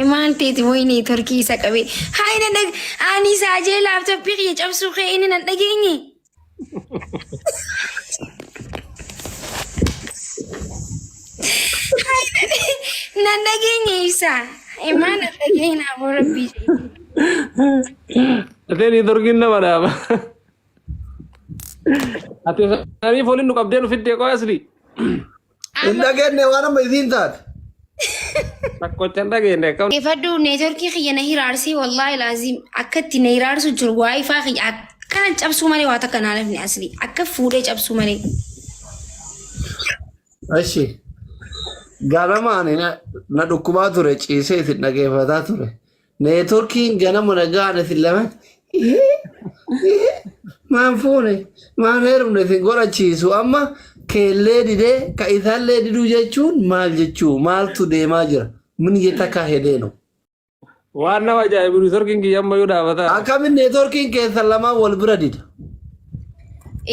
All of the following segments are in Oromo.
Maal teeti wayi neetworkii isa qabee. Hayi na dhag ani isaa jee laaptooppii kiyya cabsuu kee inni nan dhageenye. Hayi nan dhageenye ibsaa. Maal nan dhageenye aboo rabbii jedhee. Atee neetworkiin nama dhaaba. Ati saniif waliin nu qabdee nu fiddee qoy asli. Hin dhageenye waan amma isiin taate. Rakkocha hin dhageenye akkam. Ifadhu neetworkii kiyya na hiraarsee wallaahi laaziim akka itti na hiraarsu jiru waayifaa kiyya akkana cabsuu malee waa takka naa lafne asli akka fuudhee cabsuu malee. Ashi. Ganama ani na na dhukkubaa ture ciisee isin dhageeffataa ture. Neetworkiin ganama nagaan isin lamaan maan fuune maan heerumne isin godhachiisu amma keellee didee ka isaallee diduu jechuun maal jechuu maaltu deemaa jira min yetakaa hedeeno. Waan nama ajaa'ibu neetworkiin kiyya ammayyuu dhaabataa. Akkamiin neetworkiin keessan lamaan wal bira dida.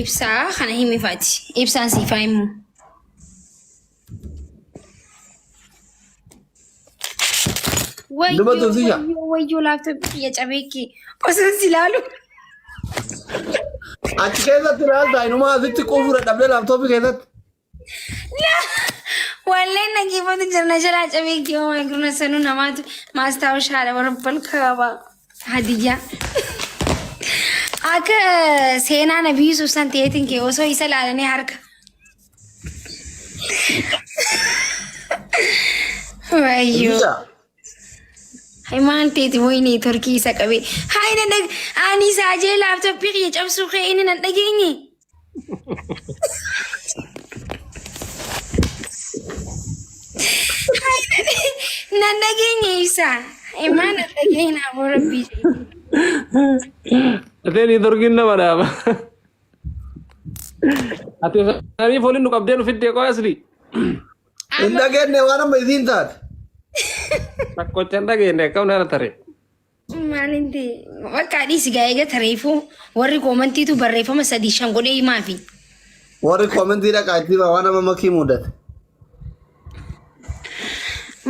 Ibsaa kana himifaati. Ibsaan siifaa himu. Wayyoo Dubbatu siyya. wayyoo wayyoo laaptooppii kiyya cabeekki osoo si ilaalu. Achi keessatti ilaaltaa inumaa asitti quufuu dadhabdee laaptooppii keessatti. Walleen dhaggeeffatu jirna jalaa cabeekki oh my goodness sanuu namaatu maastaawushaadha warra balkaaba hadiyyaa. Akka seenaa Nabii Yusuf san ta'eetiin kee osoo isa ilaalanii harka. Wayyoo. Ibsa. Hay maal teeti wayi neetworkii isa qabee. Hay na dhag ani isaa jee laaptooppii kiyya cabsuu kee inni nan dhageenye. Hay nan dhageenye ibsaa. Hay maal nan dhageenye aboo rabbii jedhee. Atee neetworkiin nama dhaaba. Ati saniif waliin nu qabdee nu fiddee qoy asli. Hin dhageenye waan amma isiin taate. Rakkocha hin dhageenye akkam nana tare. Maalin ta'e bakka dhiisi gaa eega tareefuu warri koomantiitu barreeffama sadii shan godhee himaafi. Warri koomentii dhaqaa itti himaa waan amma makii mudate.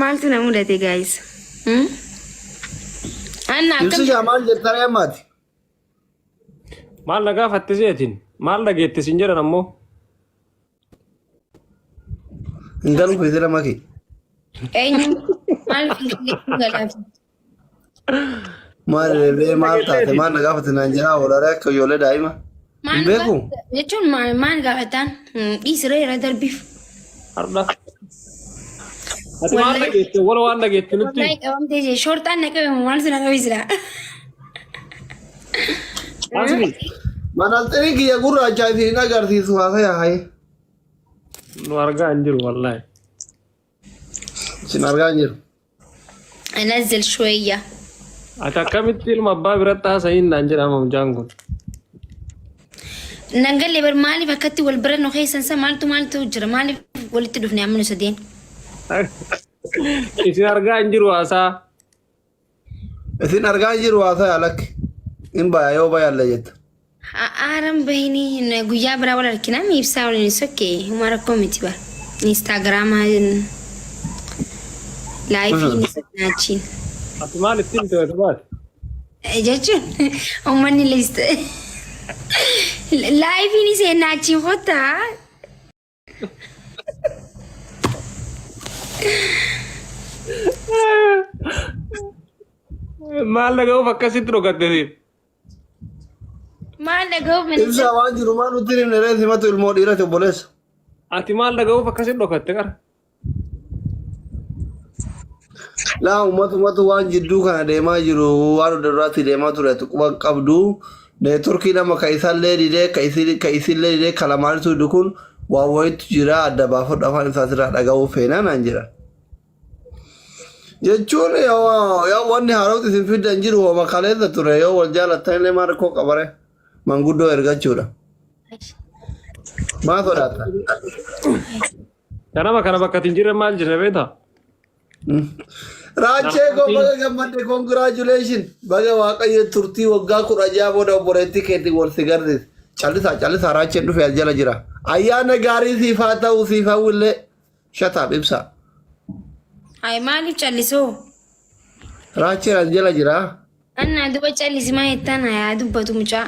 Maaltu na mudate gaayis? Anna akkam Ibsishaa maal jettaree ammaati? Maal na gaafatte seetiin? Maal dhageette siin jedhan ammoo? Hin galu feesira makii. eenyu maal finfinnee galaaf? Maal reebee maal taate maal na gaafate naan jedhaa oolaree akka ijoollee daa'ima. Hin Maal beeku. gaafata jechuun maal maal gaafataan dhiisiree irra darbiif. Har'a. Ati maal dhageette? Wala waan dhageette nutti. Wallahi qabamtee jee shorxaan na qabe maaltu na qabe silaa. Asli. Manalxirii kiyya gurraacha isin hin agarsiisu haasaya haye. Nu argaa hin jiru wallahi. Isin argaa hin jiru. Nazzil shuwayya. Ati akkamitti ilma abbaa biratti haasa'iin naan jedhama mucaan kun. Nan galle bar maaliif akkatti wal bira nu keessan sa maaltu maaltu jira maaliif walitti dhufne amma nu sadeen. Isin argaa hin jiru haasaa. Isin argaa hin jiru haasaya lakki. Hin baya yoo bayallee jetta. Aaran bahini guyyaa biraa wal argina mi ibsaa waliin sokkee huma rakkoo miti bar. Instaagiraama laayifii ni sonnaachiin. Ati maal ittiin ta'e baate? Jechuun uummanni list laayifii ni seennaachiin kottaa. Maal dhaga'uuf akkasitti dhokatte siif? Maal dhaga'uuf mana Ibsaa waan jiru maal nutti hin himne ree simatu ilmoo dhiirati obboleessa. Ati maal dhaga'uuf akkasitti dhokatte qara? Laa uummatumatu waan jidduu kana deemaa jiru waan hunda duraatti deemaa ture ati quba hin qabdu. Neetworkii nama ka isallee didee ka isin ka isillee didee ka lamaanitu didu kun waan wayitu jira adda baafadhu afaan isaasirraa dhaga'uu feenaa naan jira. Jechuun yoo yoo wanni haaromti isin fiddan jiru homa kaleessa ture yoo wal jaalattan illee maal rakkoo qabare manguddoo ergachuudha. Maa sodaata? Ganama kana bakka ati hin jirre maal jirre beektaa? Raachee koo baga gammadde congratulation baga waaqayyo turtii waggaa 16 booda obboleettii keetiin wal si garsiise. Callisaa callisaa raacheen dhufe as jala jira. Ayyaana gaarii siif haa ta'u siif hawwillee shataaf ibsaa. Ay maaliif callisoo? Raacheen as jala jira. Annaa duba callisi maa jettaan haa dubbatu mucaa.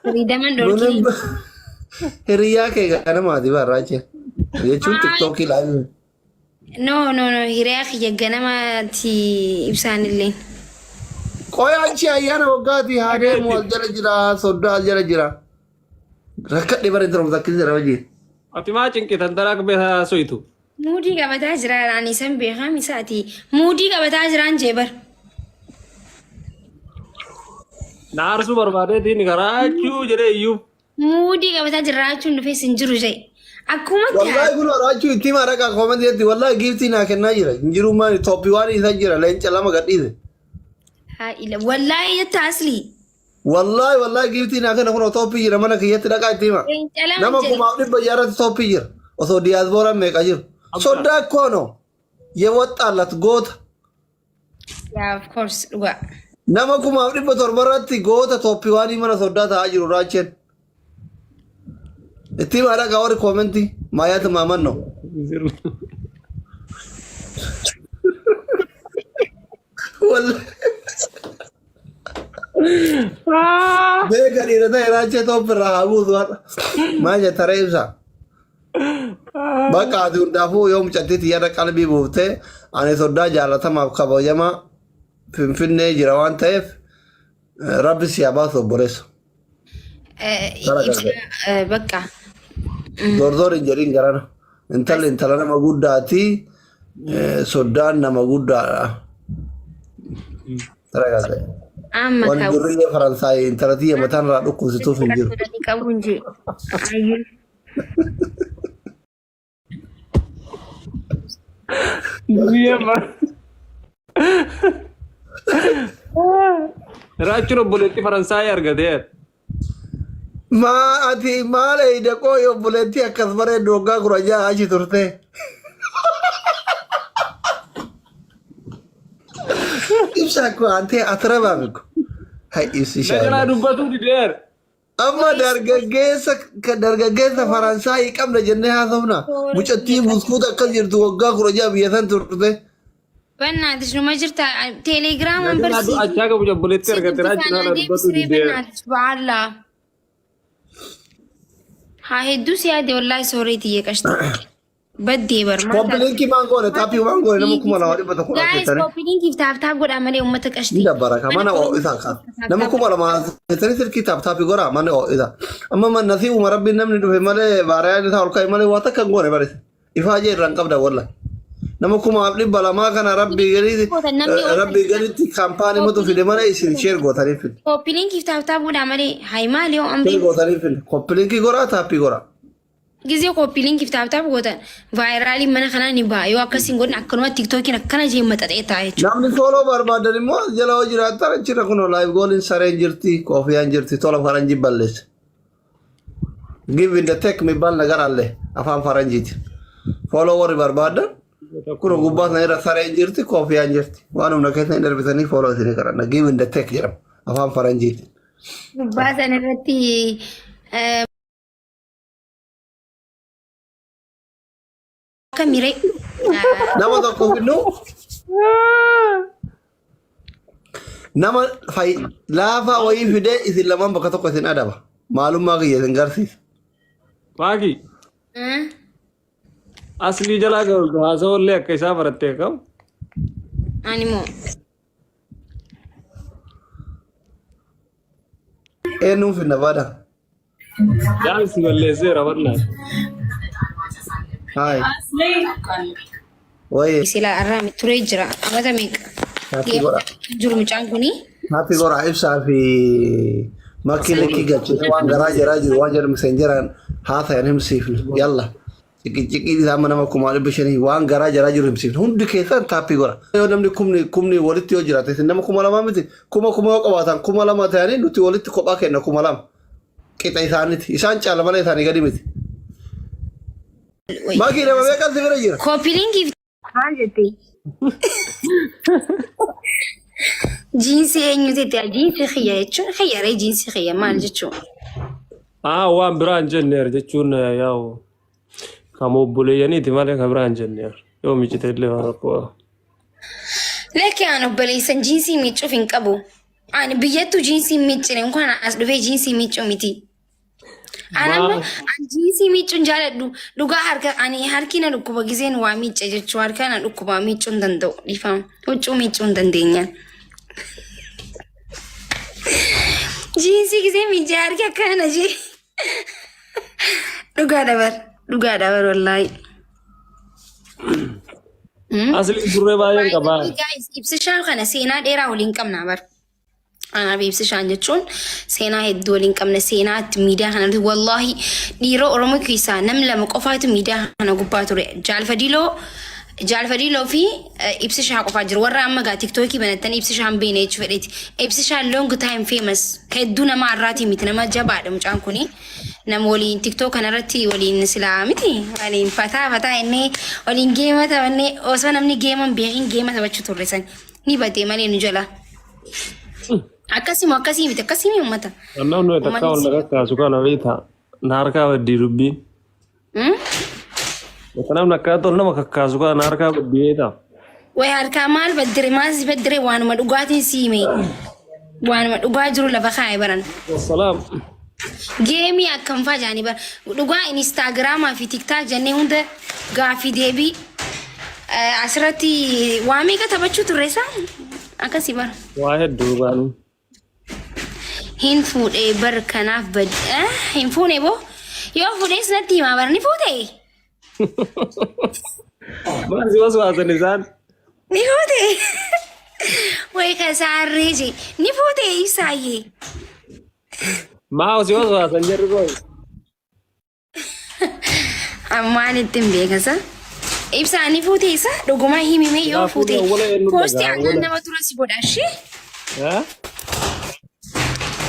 Firiidaman dhorkii. Hiriyaa kee ganamaati bara raacheen. Jechuun tiktookii ilaalu. No no no hiriyaa kiyya ganamaati ibsaan illee. Qoy achi ayyaana waggaati haa deemu as jala jira soddaa as jala jira. Rakkadhe bara intala mutakkii jira hojii. Ati maa cinqitan taraa beekaa soyitu. Muudii qabataa jira ani isan beekaa misaati. Muudii qabataa jiraan jee bar. Na aarsuu barbaadeetiin karaachuu jedhee iyyuu. Muudii qabataa jira raachuun dhufees hin jiru jee. Akkuma Wallahi kun raachuu itti himaa dhaqaa koomantii jetti wallahi giiftii naa kennaa jira. Hin jiru maali tooppii waan isa jira leenca lama gadhiise. Wallaahi jetta aslii. Wallahi wallahi giiftii naa kenna kun tooppii jira mana kiyyatti dhaqaa itti hima. Leenca lama Nama jedhe. 1600 irratti tooppii jira. Osoo diyaaspooraan meeqa jiru. Soddaa koono yewaxxaallat goota. Yeah, of course dhugaa. Nama 1700 irratti goota tooppii waan mana soddaa taa'aa jiru raacheen. Itti himaa dhaqaa warri koomentii maayaatu maamanno. Wallahi. Beeka dhiira ta'e raachee tooppi irraa haa buusu har'a. Maal jetta ree ibsa? Bakka ati hundaafuu yoo mucattii tiyyarra qalbii buuftee ani soddaa jaalatamaaf kabajamaa Finfinnee jira waan ta'eef rabbi si haa baasu obboleessa. Gara Ibsa gargara. bakka. Zorzoor hin jedhin garana. Intalli intala nama guddaati. Soddaan nama guddaadha. Gara gargara. Amma Wanni kaa'u. durriyyee Faransaay intala tiyya mataan irraa dhukkubsituuf hin jiru. Qabu hin jiru. Ayyuu. Raachuun obboleettii Faransaayii argateera. Maa ati maal eeyda qooyi obboleettii akkas bareeddu waggaa 16 achi turte. Ibsaa koo antee atrabaa miko. Hay ibsi Nagalaa shaayii. dubbatuu dideera. Amma dargaggeessa dargaggeessa Faransaayii qabna jennee haasofna. Mucattii buskuuta akkas jirtu waggaa 16 biyya san turte. Bannaatis numa jirta teelegiraamaan Nagalaa barsiisu. du'achaa qabu obboleettii argate raachuun haala dubbatuu dideera. Bannaatis ba'aallaa. Haa hedduu si yaade wallaahi sooreetii yeqashti. Baddee bar maal Copy link maan goone taappii maan goone nama 2100 Guys, jettanii. copy link taap taap godhaa malee uummata Ni qashtii. dabbara ka mana ho'isa ka. Nama 2000 jettanii silkii taap taappii godhaa mana ho'isa. Amma man nasii uuma rabbiin namni dhufe malee baarayaan isaa ol ka'e malee waa takka hin goone barise. Ifaajee irraa hin qabda walla. Nama 2000 kana rabbii gaditti Namni ol rabbii gaditti kaampaanii matu fide malee isin sheer gootanii fide. Copy link taap taap godhaa malee hay maali yoo Sheer amrii gootanii fide. Copy link godhaa taappii godhaa. Gizee copy link fi tap tap gootan vaayiraaliin mana kanaa ni ba'a. Yoo akkas hin godhin akkanuma tiktookiin akkana jee maxaxee ta'a jechuudha. Namni fooloo barbaadan immoo as jala yoo jiraattan achirra kunoo live goaliin sareen jirti koofiyaan jirti tola faranjii balleessa. Give in the take የሚባል ነገር አለ afaan faranjiiti. Fooloo warri barbaadan kunoo gubbaa sana irra sareen jirti koofiyaan jirti waan humna keessa hin darbitanii fooloo isinii kadhanna give in the take jedhama afaan faranjiiti. Gubbaa sana irratti akka miree. Nama tokko fidnu nama laafaa wayii fidee isin lamaan bakka tokko isin adaba. Maalummaa kiyya isin garsiisa. Maaki aslii jalaa haasawallee akka isaa barattee qabu. Ani moo Eenyuun finna baada? Jaan si balleesseera bal'aa. Haay. Wayii. Sila arraa turee jira. Amata meeqa? Happy godha. Jiru mucaan kuni. Happy godha ibsaa fi makkii likkii galchite waan garaa jaraa jiru waan jedhamu isin jiraan haasayan himsiifne. Yalla. Ciqiciqii isaa nama 500,000 waan garaa jaraa jiru himsiifne. Hundi keessan taappii godha. Yoo namni kumni kumni walitti yoo jiraate isin nama 2000 miti 1000 yoo qabaatan 2000 ta'anii nuti walitti kophaa kenna 2000. Qixa isaaniiti. Isaan caala malee isaanii gadi miti. Maakii nama meeqan si bira jira? Copy link maal jette? Jiinsii eenyu jette? Jiinsii kiyya jechuun kiyyaree jiinsii kiyya maal jechuun? Aa waan biraa hin jenneer jechuun yaa'u kan obboleeyyaniiti malee kan biraa hin jenneer. Yoo miccite illee waan rakkoo. Lakki aan obboleessan jiinsii miiccuuf hin qabu. Ani biyyattuu jiinsii hin miiccine inkaan as dhufee jiinsii miiccuu miti. An amma an jiinsii miiccuu hin jaaladhu. Dhugaa harka ani harki na dhukkuba gizeen waa miicce jechuu harka na dhukkuba miiccuu hin danda'u. Dhiifama. Huccuu miiccuu hin dandeenyaan. Jiinsii gizee miiccee harki akkana na jee. Dhugaa dabar. Dhugaa dabar wallaahi. Asli surree baay'een qabaa. Guys, ibsishaan kana seenaa dheeraa waliin qabna bar. Anaaf ibsishaan jechuun seenaa hedduu waliin qabna. Seenaa itti miidiyaa kana irratti wallaahi dhiira Oromoo keessaa nam lama qofaatu miidiyaa kana gubbaa ture. Jaalfadiloo Jaalfadiloo fi ibsishaa qofaa jiru. Warra amma gaa tiktookii banattanii ibsishaan beene jechuu fedheeti. Ibsishaan long time famous hedduu nama har'aatii miti nama jabaadha mucaan kuni. Nama waliin tiktook kanarratti waliin silaa miti waliin fataa fataa innee waliin geema taphannee osoo namni geema hin beekin geema taphachuu turre san ni badee malee nu jala. Akkasuma akkasii miti akkasii miti uummata. Namni takka ol na kakkaasu kana beektaa na harkaa baddii dubbiin. Bakka namni akka tolu nama kakkaasu kana na harkaa baddii beektaa. Way harkaa maal baddire maal si baddire waanuma dhugaatiin si hime waanuma dhugaa jiru lafa kaa'e baran. Wassalaam. Geemii akkam faa jaanii bara dhugaa inistaagiraamaa fi tiktaak jennee hunda gaaffii deebii asirratti waa meeqa taphachuu turre isaa akkasii bara. Waa hedduu baanu. Hin fuudhee bar kanaaf bad hin fuune boo yoo fuudhees natti himaa bar ni fuute Maal si waswaasan isaan? ni fuute way ka saarree je ni fuute ibsaayyee Maa si waswaasan jarri koo? Ammaan ittiin beekasa. Ibsaa ni fuute isa dhugumaa himime yoo Silaa fuute fuudhee awwala eenyu poosti dhagaa anaan awwala. nama dura si godha ishee Haa?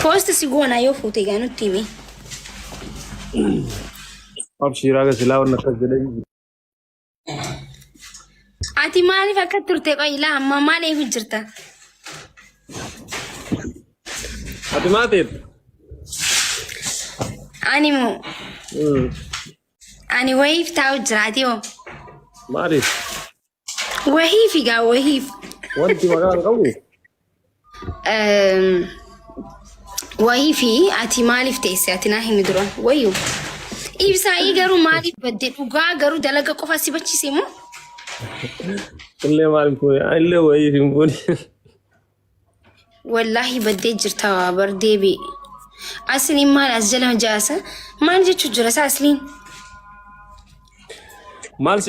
poosti si goona yoo fuute gaa nutti himi. Abshiiraa ga silaa wanna akkas jedhee jiru. Ati maaliif akka turte qoyilaa amma maal eegu jirta? Ati maa teetta? Ani moo ani wayiif taa'u jira ati hoo? Maaliif? Wahiif egaa wahiif. Wanti maqaa hin qabu? Wayii fi ati maaliif teesse ati naa himi dura wayyu. Ibsaayii garuu maaliif badde dhugaa garuu dalaga qofa si bachise moo? Illee maal hin fuune? Illee wayiif hin fuune. Wallaahi baddee jirta bar deebi. Asliin maal as jala jaasa? Maal jechuu jira isaa asliin? Maal si